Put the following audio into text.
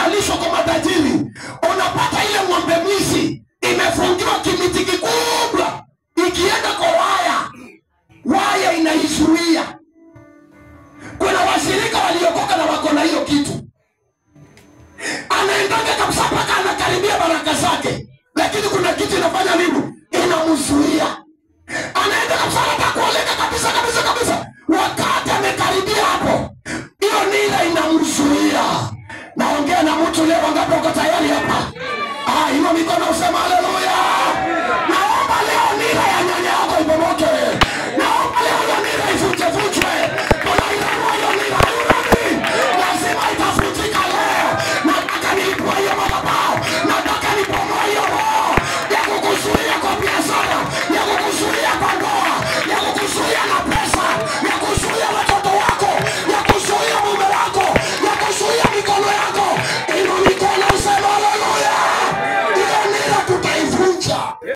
inalishwa kwa matajiri. Unapata ile ng'ombe mwizi imefungiwa kimiti kikubwa, ikienda kwa waya, waya inaizuia. Kuna washirika waliokoka na wako na hiyo kitu, anaendaga kabisa mpaka anakaribia baraka zake, lakini kuna kitu inafanya nini? Inamzuia.